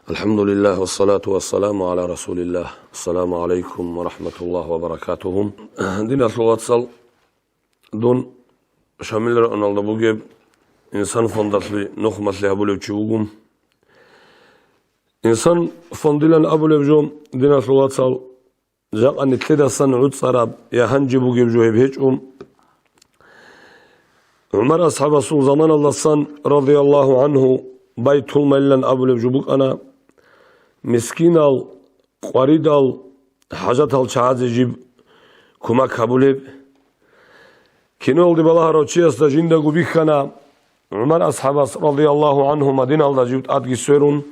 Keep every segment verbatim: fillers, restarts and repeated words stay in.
Алхамдулиллагь, вассалату вассаламу гӀала расулиллагь. Ассаламу гӀалайкум ва рахматуллагь ва баракатугьу. Диналъул вацал, дун Шамил районалда бугеб Инсан фондалъе нухмалъи гьабулев чи вуго. Инсан фондилан абулеб жо, диналъул вацал, жакъа нилъедасан гӀуцӀараб я гьанже бугеб жо гьеб гьечӀо. ГӀумар асхӀабасул заманалдасан, радияллагьу гӀангьу, байтулмалилан абулеб жо букӀана, мискинал, къваридал, хӀажатал чагӀазе жиб кумак гьабулеб. Киноялде балагьарав чиясда жиндаго бихьана, ГӀумар асхӀабас, радияллагьу гӀангьу, Мадиналда жив тӀадги сверун,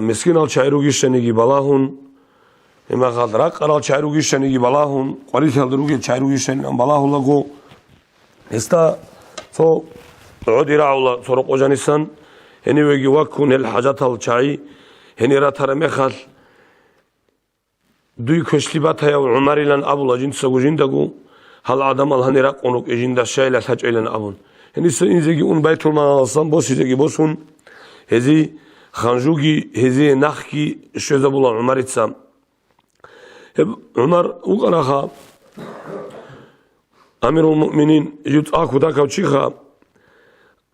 мискинал чагӀи ругищаниги балагьун, гьимахал ракъарал чагӀи ругищаниги балагьун, къварилъиялда ругел чагӀи ругищанилан балагьулаго, гьесда цо гӀодие рагӀула цо рокъов жанисан, гьенивеги ваккун гьел хӀажатал чагӀи гьенир ратараб мехалъ, дуй квешлъи батаяв ГӀумарилан абула жинцаго жиндаго, гьал гӀадамал гьанир ракъун рукӀи жинда щайила лъачӀайилан абун. Гьениса инзеги ун байтулмалаласан босизеги босун, гьезие ханжуги, гьезие нахги щвезабула ГӀумарица. Гьеб ГӀумар вукӀанаха, амирул муъминин, жив цӀакъ кутакав чиха,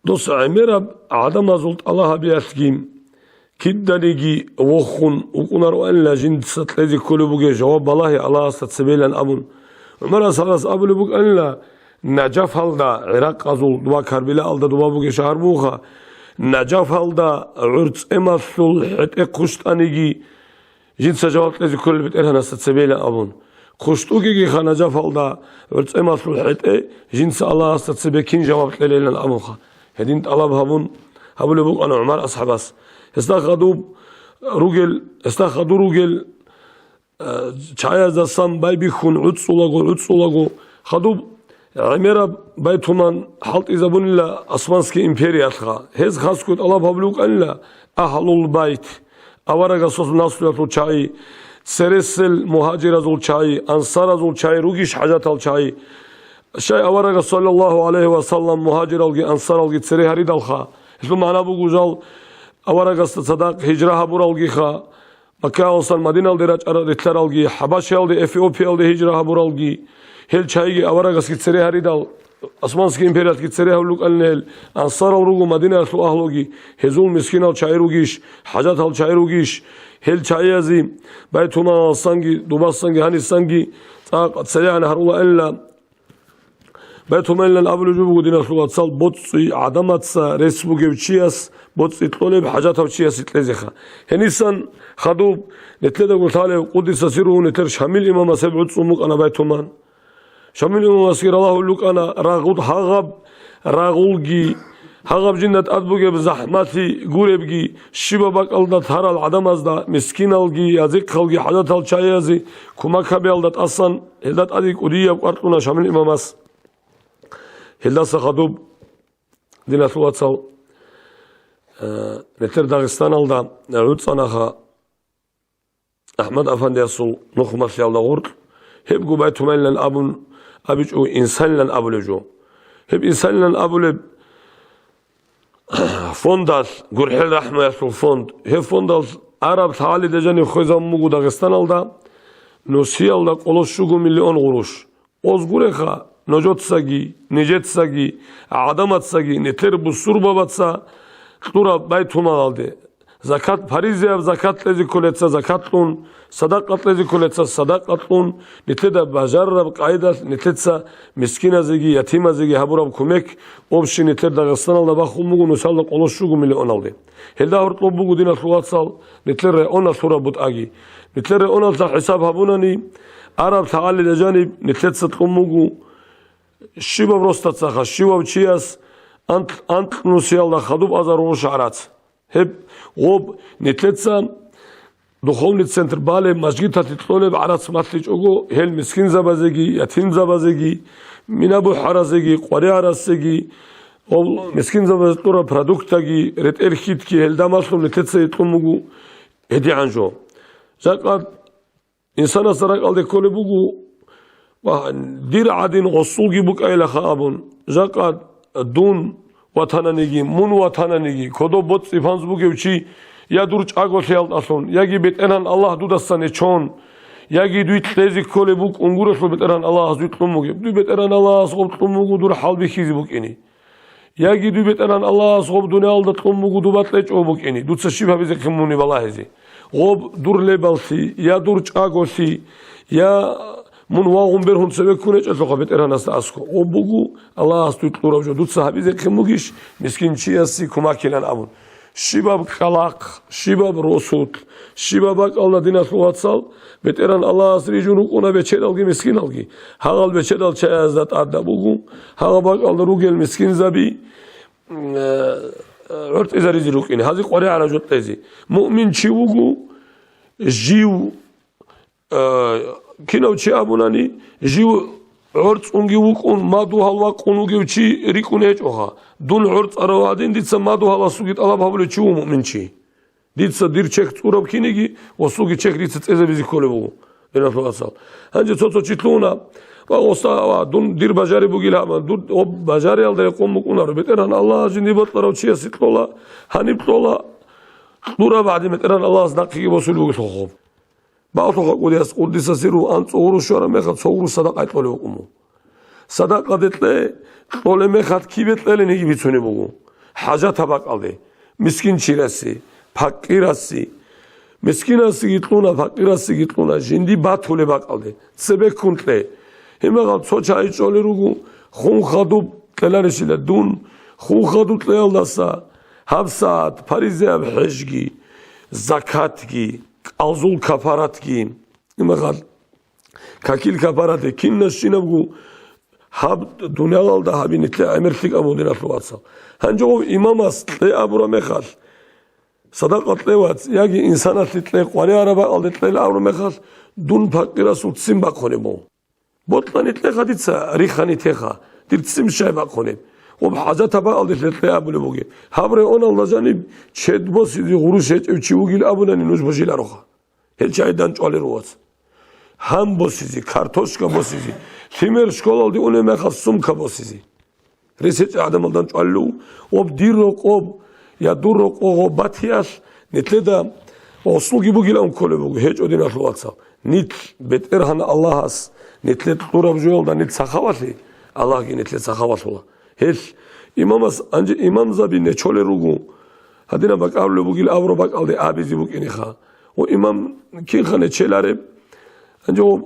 дос гӀемераб гӀадамазул тӀалаб гьабиялъги, киданиги вохун вукӀунароанила жинца кьезе кколеб бугеб жаваб балагье Аллагьасда цебейилан абун. ГӀумар асхӀабас абулеб букӀанила, Наджафалда, гӀиракъазул дуба Карбилаалда дуба бугеб шагьар бугоха, Наджафалда гӀурцӀемалъул хӀетӀе хъущтӀаниги, жинца жаваб кьезе кколел БетӀергьанасда цебейилан абун. ХъущтӀугеги ха Наджафалда гӀурцӀемалъул хӀетӀе, жинца Аллагьасда цебе кин жаваб кьелейилан абунха. Гьедин тӀалаб гьабун, гьабулеб букӀана ГӀумар асхӀабас. Гьесда хадуб ругел, гьесда хадур ругел, э, чагӀаздасан байбихьун гӀуцӀулаго, гӀуцӀулаго, хадуб гӀемераб байтулмал хӀалтӀизабунила Османский империялъха. Гьез хасго тӀалаб гьабулеб букӀанила, Агьлул байт, аварагасул наслуялъул чагӀи, цересел мугьажиразул чагӀи, ансаразул чагӀи ругищ хӀажатал чагӀи? Щай аварагас, саллаллагьу гӀалайгьи ва саллам, мугьажиралги ансаралги цере гьаридалха? Гьелъул магӀна буго, жал аварагасда цадахъ гьижра гьабуралгиха, Маккаялдасан Мадиналде рачӀарал рилълъаралги, ХӀабашиялде, Эфиопиялде гьижра гьабуралги, гьел чагӀиги аварагасги цере гьаридал, Османский империялъги цере гьавлукӀанила гьел, ансарал руго Мадинаялъул агьлуги, гьезул мискинал чагӀи ругищ, хӀажатал чагӀи ругищ, гьел чагӀиязе байтулмалалсанги, дубасанги, гьанисанги цӀакъ цере гьарула гьанила. Байтулмалилан абулеб жо буго, диналъул вацал, боцӀи гӀадамаца рес бугев чияс боцӀи кьолеб хӀажатав чиясе кьезеха. Гьенисан хадуб, нилъедаго лъалев къуддиса сирругьу, нилъер Шамил имамас гьеб гӀуцӀун букӀана байтулмал. Шамил имамасги ралагьул рукӀана рагъул гьагъаб, рагъулги, гьагъаб жинда тӀад бугеб захӀмалъи гуребги, щибаб бакӀалда тарал гӀадамазда, мискиналги, язихъалги, хӀажатал чагӀиязе кумак гьабиялда тӀасан гьелда тӀаде кӀудияб кӀвар кьуна Шамил имамас. Гьелдаса хадуб, диналъул вацал, э, нилъер Дагъистаналда гӀуцӀанаха АхӀмад Афандиясул нухмалъиялда гъоркь, гьебго байтулмалилан абун абичӀо, инсанилан абулеб жо. Гьеб инсанилан абулеб фондалъ, ГурхӀел рахӀмаялъул фонд, гьеб фондалъ араб лъагӀалида жаниб хвезабун буго Дагъистаналда, нусиялда къоло щуго миллион гъурущ. Оз гуреха, нужецаги, нижецаги, гӀадамацаги, нилъер бусурбабаца кьураб байтулмалалде. Закат, паризаяб закат кьезе кколеца закат кьун, садакъа кьезе кколеца садакъа кьун, нилъеда бажарараб къайдалъ нилъеца мискиназеги, ятимазеги гьабураб кумек, общий нилъер Дагъистаналда бахун буго нусалда къоло щуго миллионалде. Гьелда гьоркьоб буго, диналъул вацал, нилъер районалъ гьураб бутӀаги. Нилъер районалъа хӀисаб гьабунани, араб лъагӀалида жаниб нилъеца кьун буго щибаб росдацаха, щивав чияс анкь-, анкьнусиялда хадуб азар гъурущ гӀарац. Гьеб гъоб нилъеца духовный центр балеб, мажгиталъе кьолеб гӀарац малъичӀого, гьел мискинзабазеги, ятимзабазеги, мина бухӀаразеги, къваригӀел гӀарасеги, гьел мискинзабазе кьураб продуктаги, ретӀел хьитги гьелда малъун нилъеца гьикъун буго гьедигӀан жо. Жакъа инсанасда ракӀалде кколеб буго, ва дир гӀадин гъосулги букӀайилаха абун, жакъа дун ватананиги, мун ватананиги, кодоб боцӀи-панз бугев чи я дур чӀаголъиялдалъун, яги БетӀергьан Аллагь дудасан нечон, яги дуй кьезе кколеб букӀун гурелъул БетӀергьан Аллагьас дуй кьун бугеб. Дуй БетӀергьан Аллагьас гъоб кьун буго дур хӀал бихьизе букӀине. Яги дуй БетӀергьан Аллагьас гъоб дуниялда кьун буго дуба кьечӀого букӀине, дуца щиб гьабизехъин муни балагьизе? Гъоб дур лебаллъи, я дур чӀаголъи, я мун вагъун бергьун цеве ккун гьечӀелъулха БетӀергьанасда аскӀо. Гъоб буго Аллагьас дуй кьураб жо, дуца гьабизехъин бугищ мискин чиясе кумакилан абун. Щибаб кӀкӀалахъ, щибаб росулъ, щибаб бакӀалда, диналъул вацал, БетӀергьан Аллагьас рижун рукӀуна бечедалги мискиналги. Гьагъал бечедал чаязда тӀадаб буго, гьагъаб бакӀалда ругел мискинзаби, э, э, гӀортӀизаризе рукӀине, гьази къваригӀараб жо кьезе. Муъмин чи вуго, жив, Э, кинав чи абунани, жив гӀорцӀунги вукӀун, мадугьал вакъун вугев чи рикӀкӀун гьечӀоха. Дун гӀорцӀарав гьадин, дица мадугьаласулги тӀалаб гьабулев чи ву муъмин чи. Дица дир чехь цӀураб киниги, гъосулги чехь дица цӀезабизе кколеб буго, диналъул вацал. Гьанже цо-цо чи лъугьуна, ва гъоса, ва дун дир бажари бугил гьабан, дур, гъоб бажариялда рекъон букӀунаро. БетӀергьан Аллагьас жиндир бокьарав чиясе кьола, гьаниб кьола, кьураб гӀадин БетӀергьан Аллагьас нахъеги босулеб бугелъул хоб. Балъуха кӀудияс кӀудиса сиру анцӀго гъурущ щвараб мехалъ цо гъурущ садакъа кьолев вукӀун буго. Садакъаде кье, кьолеб мехалъ кибе кьелин гьеги бицунеб буго. ХӀажатаб бакӀалде, мискин чиясе, пакъирасе. Мискинасеги кьуна, пакъирасеги кьуна, жинди батулеб бакӀалде, цебеккун кье. Гьебмехалъ цо чагӀи чӀолел руго, хун хадуб кьеларищила дун, хун хадуб кьеялдаса гьаб сагӀат паризеаб хӀежги, закатги, кӀалзул кафаратги, имагъал какил кафарати киннас щинабго гьаб дуниялалда гьабинитлъи гӀемер лъикӀаб бугин, диналъул вацал. Гьанже гъов имамас кье абураб мехалъ, садакъа кье, вац, яги инсаналъе кье, къваригӀараб бакӀалде кьела абураб мехалъ, дун пакъирасул ццин бахъунеб буго. Бокьани кьеха дица, рихани теха, дир ццин щай бахъунеб? Гъоб хӀажатаб бакӀалде кье абулеб бугеб. Гьаб регӀуналда жаниб чед босизе гъурущ гьечӀев чи вугил абунани нуж божилароха. Гьел чагӀи данчӀвалел руго, вац. Гьан босизе, картошка босизе, лъимер школалде унеб мехалъ сумка босизе. Рес гьечӀеб гӀадамал данчӀвалел руго. Гъоб дир рокъоб, я дур рокъо гъоб батиялъ, нитлъеда гъосулги бугилан кколеб буго, гьечӀо, диналъул вацал. Нилъ БетӀергьан Аллагьас нитлъе кьураб жоялда нилъ сахавалъи, Аллагьги нитлъе сахавалъула. Гьел имамас, гьанже имамзаби нечолел руго, гьадинаб бакӀ абулеб бугил абураб бакӀалде абизе букӀинеха. Ва имам кинха нечелареб? Гьанже гъоб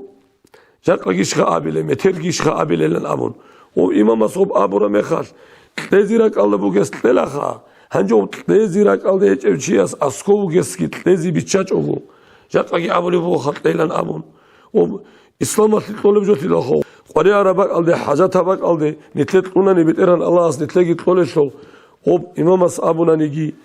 жакъа гищха абиле, метер гищха абилелан абун. Ва имамас гъоб абураб мехалъ, кьезе ракӀалда бугес кьелаха. Гьанже гъоб кьезе ракӀалда гьечӀев чияс асков вугесги кьезе биччачӀого, жакъаги абулеб бугоха кьелан абун. Ва Исламалъе кьолеб жо лъилалха, къваригӀараб бакӀалде, хӀажатаб бакӀалде нитлъе кьунани БетӀергьан Аллагьас нитлъеги кьолелъул, гъоб имамас абунаниги,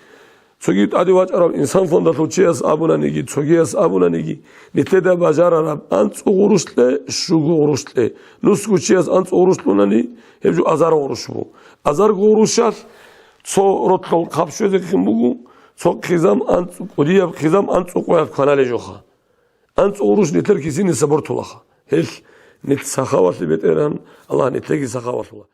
цоги тӀаде вачӀарав инсан фондалъул чияс абунаниги, цогияс абунаниги, нитлъеда бажарараб анцӀго гъурущ кье, щуго гъурущ кье. Нусго чияс анцӀго гъурущ кьунани, гьеб жо азар гъурущ буго. Азарго гъурущалъ цо ролъул хъаб щвезехъин буго, цо хъизан анцӀ-, кӀудияб хъизан анцӀго къоялъ кваналел жоха. АнцӀго гъурущ нитлъер кисиниса бортулаха. Гьелъ нилъ сахавалъе БетӀергьан Аллагь нитлъеги сахавалъула.